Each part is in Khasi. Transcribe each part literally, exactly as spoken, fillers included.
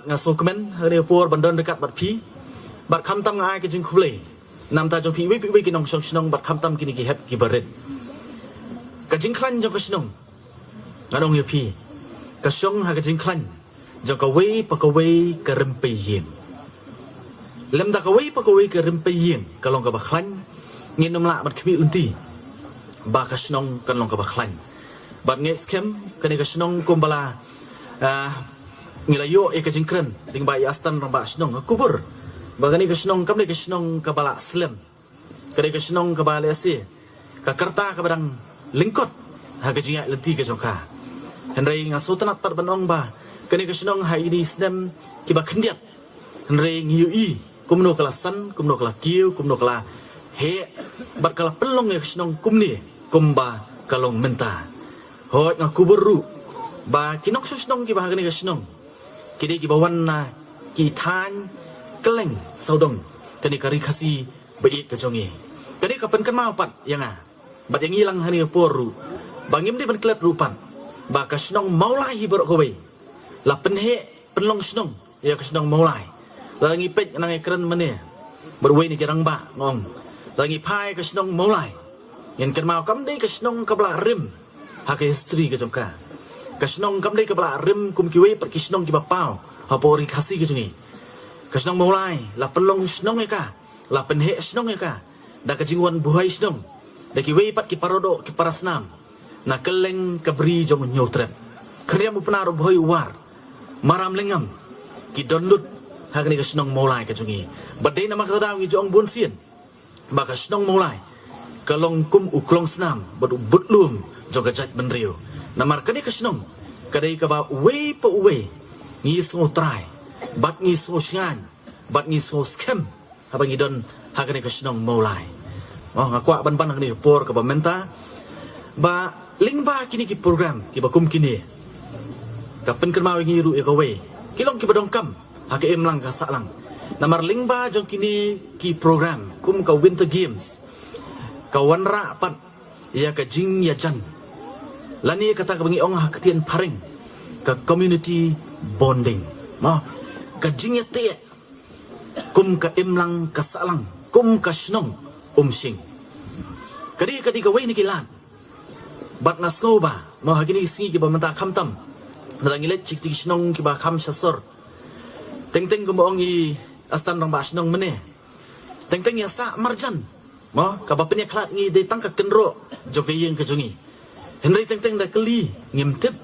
Nga sngewkmen ha kane ka por ban don ryngkat bad phi bad khamtam nga ai ka jingkhublei namta jong phi iwei pa iwei ki nongshong shnong bad khamtam kine ki hep ki barit. Ka jingkhlaiñ jong ka shnong, ngan ong ïa phi, ka shong ha ka jingkhlaiñ jong kawei pa kawei ka rympei ïing. Lymda kawei pa kawei ka rympei ïing ka long kaba khlaiñ, ngin ym lah ban khmih lynti ba ka shnong kan long kaba khlaiñ. Bad nga ngeit skhem kane ka shnong kumba la, ah, ngi la ïoh ïa ka jingkren lyngba i Astan Rangbah Shnong, nga kubur ba kane ka shnong kam dei ka shnong kaba la slem. Ka dei ka shnong kaba lehse ka rta kaba dang lyngkot ha ka jingïaid lynti ka jong ka. Hynrei nga sngewtynnat pat ban ong ba kane ka shnong ha kine ki snem kiba khyndiat, hynrei ngi ïohi kumno ka la san, kumno ka la kiew, kumno ka la heh, bad ka la pynlong ïa ka shnong kumne kumba ka long mynta. Hooid, nga kubur ruh ba ki nongshong shnong kiba ha kane ka shnong ki dei kiba wan na ki thaiñ kylleng sawdong kane ka Ri Khasi ba ïeit ka jong ngi. Kane ka pynkynmaw pat ïa nga bad ïa ngi lang ha kane ka por ruh ba ngim dei ban klet ruh pat ba ka shnong Mawlai hi baroh kawei la pynheh pynlong shnong ïa ka shnong Mawlai. Lada ngi peit nang ïa kren mynne bad uwei na ki rangbah nga ong, lada ngi phai ka shnong Mawlai, ngin kynmaw kam dei ka shnong kaba la rim ha ka history ka jong ka. Ka shnong kam dei kaba la rim kum kiwei pat ki shnong kiba paw hapoh Ri Khasi ka jong ngi. Ka shnong Mawlai la pynlong shnong ïa ka, la pynheh shnong ïa ka da ka jingwan buhai shnong da kiwei pat ki paradoh ki parasnam na kylleng ka bri jong u Hynñiewtrep. Khynriam u Pnar, u Bhoi, u War, Maram Lyngngam, ki don lut ha kane ka shnong Mawlai ka jong ngi. Bad dei namar kata daw ngi ju ong bunsien ba ka shnong Mawlai ka long kum u klongsnam bad u butlum jong ka jaitbynriew. Namar kane ka shnong ka dei kaba uwei pa uwei ngi sngewtrai bad ngi sngewshngaiñ bad ngi sngewskhem haba ngi don ha kane ka shnong Mawlai. Oh, nga kwah ban ban ha kane ka por kaba mynta ba lyngba kine ki program kiba kum kine, ka pynkynmaw ïa ngi ruh ïa kawei, ki long kiba donkam ha ka imlang ka sahlang. Namar lyngba jong kine ki program kum ka Winter Games, ka wanrah pat ïa ka jingïajan, lane kata kaba ngi ong ha ka ktien phareng ka community bonding. Mo, ka jingïateh kum ka imlang ka sahlang, kum ka shnong Umshing. Ka dei, ka dei kawei na ki lad. Bad nga sngew ba mo ha kine ki sngi kiba mynta khamtam lada ngi leit sha kiti ki shnong kiba kham sha sor, teng teng kumba ong i Astan Rangbah Shnong mynne, teng teng ïasah marjan, mo, kaba pynïakhlad ngi dei tang ka kynroh jong ka ïing ka jong ngi. Hynrei teng teng da kylli ngim tip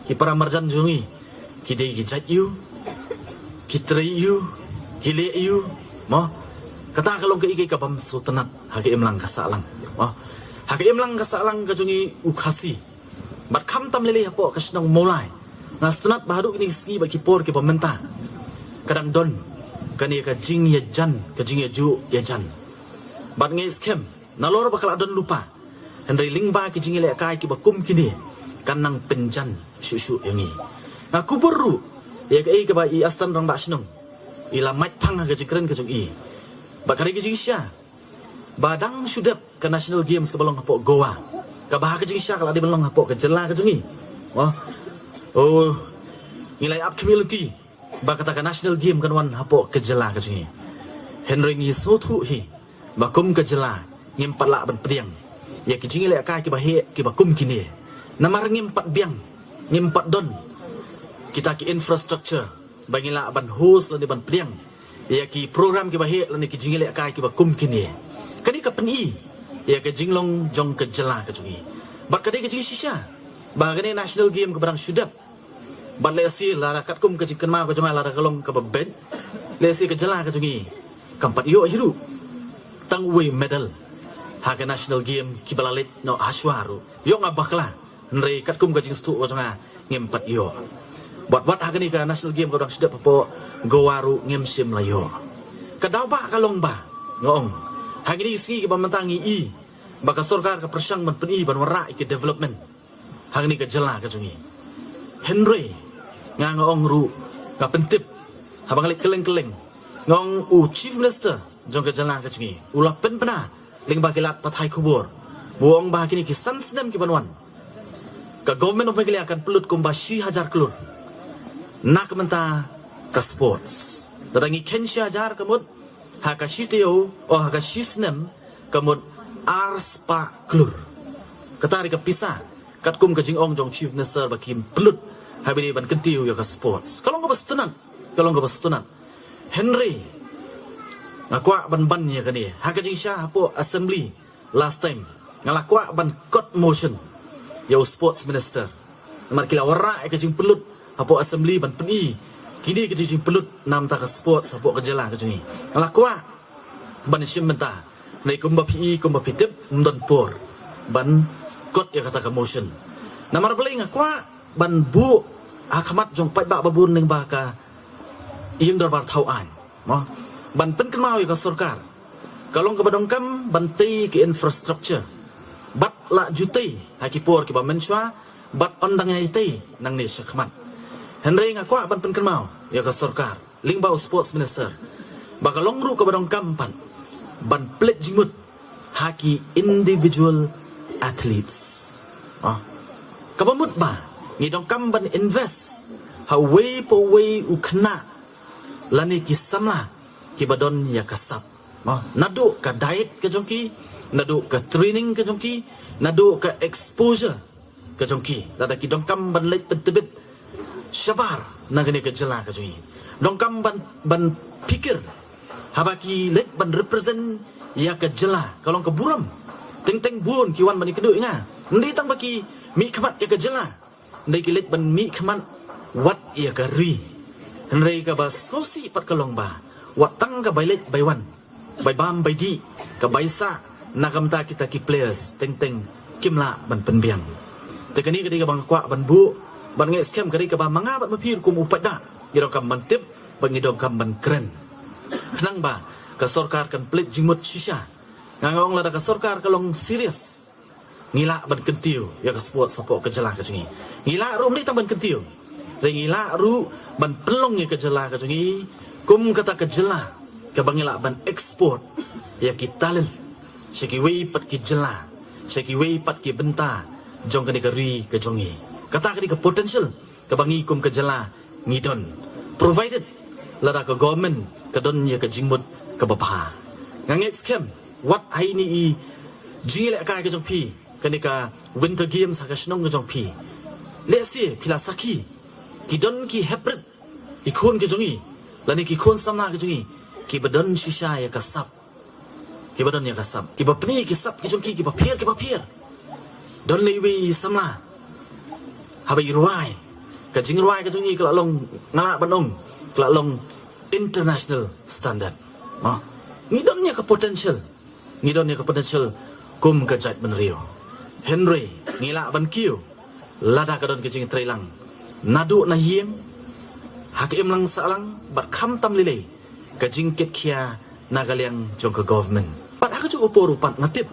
ki para marjan jong ngi, ki dei ki jait aiu, ki trei aiu, ki leh aiu, mo. Kata ka long kaei kaei kabym sngewtynnat ha ka imlang ka sahlang, mo. Ha ka imlang ka sahlang ka jong ngi u Khasi, bad khamtam lei lei hapoh ka shnong Mawlai, nga sngewtynnat ba haduh kine ki sngi bad ki por kiba mynta ka dang don kane ka jingïajan, ka jingïajuh ïajan. Bad nga ngeit skhem nalor ba ka la don lypa, hynrei lyngba ki jingïalehkai kiba kum kine kan nang pynjan shuh shuh ïa ngi. Nga kubur ruh ïa kaei kaba i Astan Rangbah Shnong i la mait phang ha ka jingkren ka jong i. Bad ka dei ka jingshisha ba dang shu dep ka National Games kaba long hapoh Goa, kaba ha ka jingshisha ka la dei ban long hapoh ka jylla ka jong ngi. Oh, oh, ngi la ïa ap khmih lynti ba kata ka National Game kan wan hapoh ka jylla ka jong ngi. Hynrei ngi sngewthuh hi ba kum ka jylla ngim pat lah ban pdiang ïa ki jingïalehkai kiba heh kiba kum kine. Namar ngim pat biang, ngim pat don kita ki infrastructure ba ngi lah ban host lane ban pdiang ïa ki program kiba heh lane ki jingïalehkai kiba kum kine. Kane ka pyni ïa ka jinglong jong ka jylla ka jong ngi. Bad ka dei ka jingshisha ba kane National Game kaba dang shu dep, bad lehse lada katkum ka jingkynmaw ka jong nga lada ka long kaba beit, lehse ka jylla ka jong ngi kam pat ïoh hi ruh tang uwei medal ha ka National Game kiba la leit noh hashwa ruh. Ïoh nga bakla, hynrei katkum ka jingsngewthuh ka jong nga ngim pat ïoh. Bad wat ha kane ka National Game kaba dang shu dep hapoh Goa ruh ngim shym la ïoh. Ka daw ba ka long ba nga ong ha kine ki sngi kiba mynta ngi i ba ka sorkar ka pyrshang ban pyni ban wanrah ïa ki development ha kane ka jylla ka jong ngi. Hynrei nga, nga ong ruh, nga pyntip haba nga leit kylleng kylleng, nga ong u Chief Minister jong ka jylla ka jong ngi u la pynbna lyngba ki lad pathai khubor ba u ong ba ha kine ki san snem kiban wan ka Government of Meghalaya kan pynlut kumba shi hajar klur na ka bynta ka sports. Lada ngi khein shi hajar ka mut, ha ka shi taïew, oh, ha ka shi snem ka mut ar spah klur. Kata ruh ka pisa katkum ka jingong jong Chief Minister ba kin pynlut ha ba ïadei ban kyntiew ïa ka sports. Ka long kaba sngewtynnat, ka long kaba sngewtynnat. Hynrei nga kwah ban ban ïa kane ha ka jingshisha hapoh Assembly last time. Nga la kwah ban kot motion ïa u Sports Minister. Namar ki la wanrah ïa ka jingpynlut hapoh Assembly ban pyni kine ki jingpynlut namar ka sports hapoh ka jylla ka jong ngi. Nga la kwah ban shim bynta. Hynrei kumba phi i, kumba phi tip, ym don por ban kot ïa kata ka motion. Namar balei nga kwah ban buh ha khmat jong paidbah ba bun lyngba ka ïing dorbar thaw aiñ, mo, ban pynkynmaw ïa ka sorkar. Ka long kaba donkam ban tei ki infrastructure, bad la ju tei ha ki por kiba mynshuwa, bad yn dang ïai tei nangne shakhmat. Hynrei nga kwah ban pynkynmaw ïa ka sorkar lyngba u Sports Minister ba ka long ruh kaba donkam pat ban pynleit jingmut ha ki individual athletes. Ah, kaba mut ba ngi donkam ban invest ha uwei pa uwei u khynnah lane ki samla kiba don ïa ka sap. Ah, naduh ka diet ka jong ki, naduh ka training ka jong ki, naduh ka exposure ka jong ki, lada ki donkam ban leit pyntbit shabar na kane ka jylla ka jong ngi. Donkam ban, ban pyrkhat haba ki leit ban represent ïa ka jylla, ka long ka burom. Teng teng bun ki wan ban ïakynduh ïa nga. Ym dei tang ba ki mihkhmat ïa ka jylla, hynrei ki leit ban mihkhmat wat ïa ka ri. Hynrei kaba sngewsih pat ka long ba wat tang ka bai leit bai wan, bai bam bai dih, ka bai sah na ka bynta kita ki players, teng teng kim lah ban pynbiang. Te kane ka dei kaba nga kwah ban buh, ban ngeit skhem ka dei kaba ma nga bad ma phi ruh kum u paidbah ngi donkam ban tip bad ngi donkam ban kren, khnang ba ka sorkar kan pynleit jingmut shisha. Nga nga ong lada ka sorkar ka long serious, ngi lah ban kyntiew ïa ka sports hapoh ka jylla ka jong ngi. Ngi lah ruh ym dei tang ban kyntiew, hynrei ngi lah ruh ban pynlong ïa ka jylla ka jong ngi kum kata ka jylla kaba ngi lah ban export ïa ki talent sha kiwei pat ki jylla, sha kiwei pat ki bynta jong kane ka ri ka jong ngi. Kata ka dei ka potential kaba ngi kum ka jylla ngi don, provided lada ka government ka don ïa ka jingmut kaba bha. Nga ngeit skhem wat ha ine i jingïalehkai ka jong phi, kane ka Winter Games ha ka shnong ka jong phi, lehse phi la sakhi, ki don ki heprit, ki khun ka jong ngi lane ki khun samla ka jong ngi kiba don shisha ïa ka sap, kiba don ïa ka sap, kiba pyni ki sap ki jong ki kiba pher kiba pher. Don lei wei i samla, haba i rwai, ka jingrwai ka jong i ka la long, nga lah ban ong, ka la long international standard. Ma, ngi don ïa ka potential, ngi don ïa ka potential kum ka jaitbynriew. Hynrei ngi lah ban kiew lada ka don ka jingtreilang naduh na ïing, ha ka imlang sahlang, bad khamtam lei lei ka jingkitkhia na ka liang jong ka government. Bad ha kajuh ka por ruh pat nga tip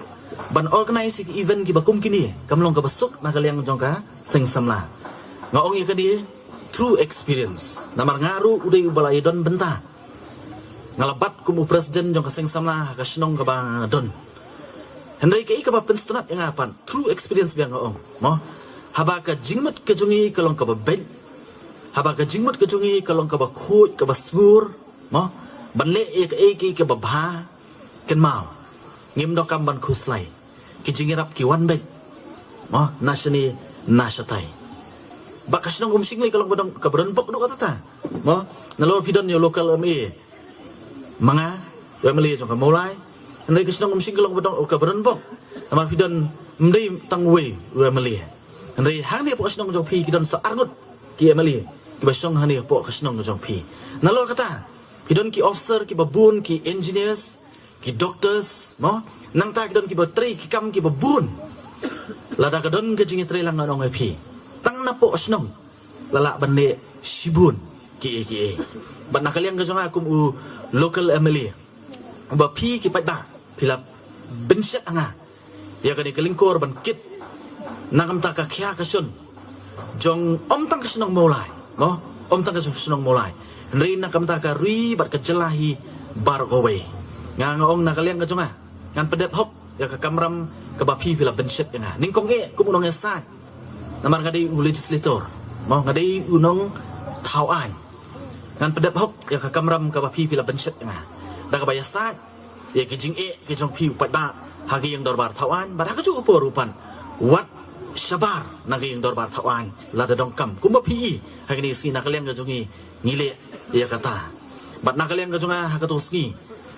ban organise ïa ki event kiba kum kine kam long kaba suk na ka liang jong ka seng samla. Nga ong ïa kane through experience, namar nga ruh u dei uba la ïadon bynta, nga la bat kum u president jong ka seng samla ha ka shnong kaba nga don. Hynrei kaei kaba pynsngewtynnat ïa nga pat, through experience biang nga ong, mo, haba ka jingmut ka jong ngi ka long kaba beit, haba ka jingmut ka jong ngi ka long kaba khuid kaba sngur, mo, ban leh ïa kaei kaei kaba bha, kynmaw, ngim donkam ban khuslai. Ki jingïarap ki wan beit, mo, na shane na shatai. Ba ka shnong Umshinglei ka long ba don, kaba don bok duh katta katta, mo. Nalor phi don ïa u local M L A, ma nga, u M L A jong ka Mawlai. Hynrei ka shnong Umshinglei ka long ba don, kaba don bok, namar phi don ym dei tang uwei u M L A, hynrei hangne hapoh ka shnong jong phi ki don sa arngut ki M L A kiba shong hangne hapoh ka shnong jong phi. Nalor kata phi don ki officer kiba bun, ki engineers, ki doctors, mo, nangta ki don kiba trei ki kam kiba bun. Lada ka don ka jingïatreilang, nga ong ïa phi, tang napoh shnong la lah ban leh shibun kiei kiei. Bad na ka liang ka jong nga kum u local M L A, ba phi ki paidbah phi la bynshet ha nga ïa kane ka lyngkor ban kit na ka bynta ka khia ka shon jong, ym tang ka shnong Mawlai, mo, ym tang ka shnong Mawlai, hynrei na ka bynta ka ri bad ka jylla hi baroh kawei. Nga nga ong na ka liang ka jong nga, ngan pyndep hok ïa ka kamram kaba phi phi la bynshet ïa nga. Nyngkong eh kum u nongïasaid, namar nga dei u legislator, mo, nga dei u nongthaw aiñ. Ngan pyndep hok ïa ka kamram kaba phi phi la pynshet ïa nga da kaba ïasaid ïa ki jingeh ki jong phi u paidbah ha ka ïing dorbar thaw aiñ, bad ha kajuh ka por ruh pat wat shabar na ka ïing dorbar thaw aiñ lada donkam. Kumba phi i, ha kine ki sngi na ka liang ka jong ngi ngi leh ïa kata. Bad na ka liang ka jong nga ha kato ka sngi,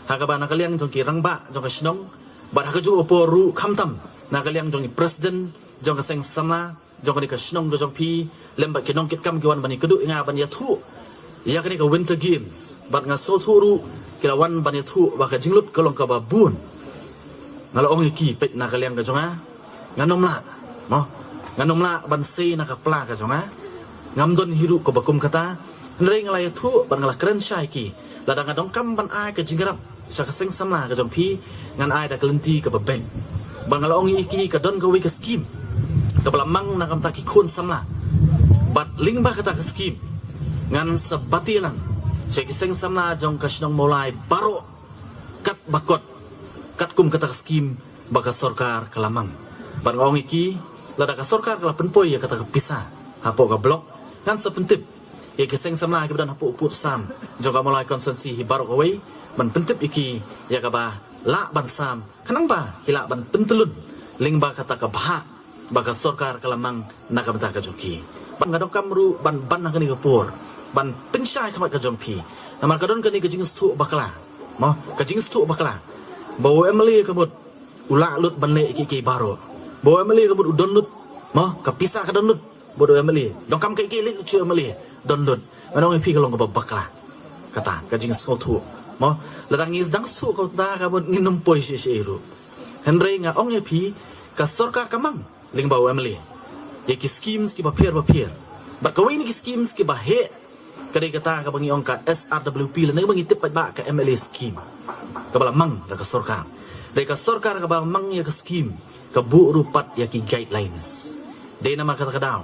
ha kaba na ka liang jong ki rangbah jong ka shnong, bad ha kajuh ka por ruh khamtam na ka liang jong ki president jong ka seng samla jong kane ka shnong ka jong phi, lem bad ki nongkitkam ki wan ban ïakynduh ïa nga ban ïathuh ïa kane ka Winter Games. Bad nga sngewthuh ruh ki la wan ban ïathuh ba ka jinglut ka long kaba bun. Nga la ong ïa ki, peit na ka liang ka jong nga, ngan ym lah, mo, ngan ym lah ban sei na ka pla ka jong nga. Ngam don hi ruh kaba kum kata. Hynrei nga la ïathuh bad nga la kren shai ïa ki, lada nga donkam ban ai ka jingïarap sha ka seng samla ka jong phi, ngan ai da ka lynti kaba beit. Bad nga la ong ïa ki, ka don kawei ka skim kaba la mang na ka bynta ki khun samla. Bad lyngba kata ka skim ngan sa batai lang sha ki seng samla jong ka shnong Mawlai baroh, kat ba kot, katkum kata ka skim ba ka sorkar ka la mang. Bad nga ong ïa ki, lada ka sorkar ka la pynpoi ïa kata ka pisa hapoh ka block, ngan sa pyntip ïa ki seng samla kiba don hapoh u pud sam jong ka Mawlai constituency hi baroh kawei, ban pyntip ïa ki ïa kaba lah ban sam, khnang ba ki lah ban pyntyllun lyngba kata ka bhah ba ka sorkar ka la mang na ka bynta ka jong ki. Bad nga donkam ruh ban ban ha kane ka por ban pynshai khmat ka jong phi, namar ka don kane ka jingsngewthuh bakla, mo, ka jingsngewthuh bakla ba u MLA ka mut u lah lut ban leh ïa kiei kiei baroh. Ba u MLA ka mut u don lut, mo, ka pisa ka don lut. Ba u don MLA, donkam kiei kiei leh lut sha u MLA, don lut. Ngan ong ïa phi, ka long kaba bakla kata ka jingsngewthuh, mo. Lada ngi dang sngewthuh kata ka mut ngin ym poi shisha ruh. Hynrei nga ong ïa phi, ka sorkar ka mang lyngba u MLA ïa ki schemes kiba pher ba pher. Bad kawei na ki schemes kiba heh ka dei kata kaba ngi ong ka SRWP, lane kaba ngi tip paidbah ka MLA scheme, kaba la mang da ka sorkar. Dei ka sorkar kaba mang ïa ka scheme, ka buh ruh pat ïa ki guidelines. Dei namar kata ka daw,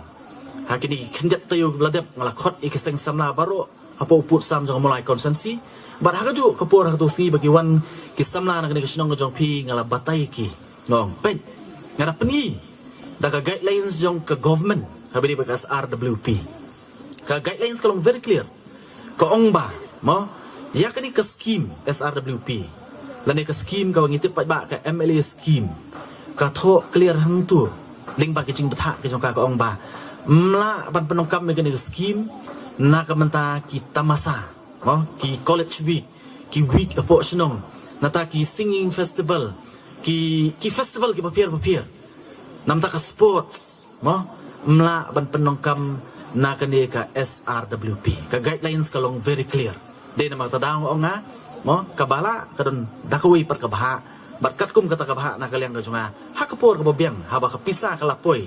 ha kine ki khyndiat taïew kiba la dep, nga la khot ïa ki seng samla baroh hapoh u pud sam jong ka Mawlai constituency. Bad ha kajuh ka por ha kato ka sngi ba ki wan ki samla na kane ka shnong ka jong phi, nga la batai ïa ki, nga ong, peit, nga da pyni da ka guidelines jong ka government, haba ïadei bad ka SRWP. Ka guidelines ka long very clear. Ka ong ba, mo, ïa kane ka scheme SRWP, lane ka scheme kaba ngi tip paidbah ka MLA scheme, ka thoh clear hangto lyngba ki jingbthah ki jong ka, ka ong ba ym lah ban pyndonkam ïa kane ka scheme na ka bynta ki tamasa, mo, ki college week, ki week hapoh shnong, nangta ki singing festival, ki, ki festival kiba pher ba pher, namta ka sports, mo, ym lah ban pyndonkam na kane ka SRWP. Ka guidelines ka long very clear. Dei namar kata daw nga ong nga, mo, kaba lah ka don da kawei pat ka bhah. Bad katkum kata ka bhah na ka liang ka jong nga, ha ka por kaba biang, haba ka pisa ka la poi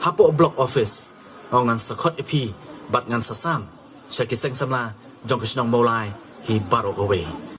hapoh block office, nga ong ngan sa khot ïa phi bad ngan sa sam sha ki seng samla jong ka shnong Mawlai hi baroh kawei.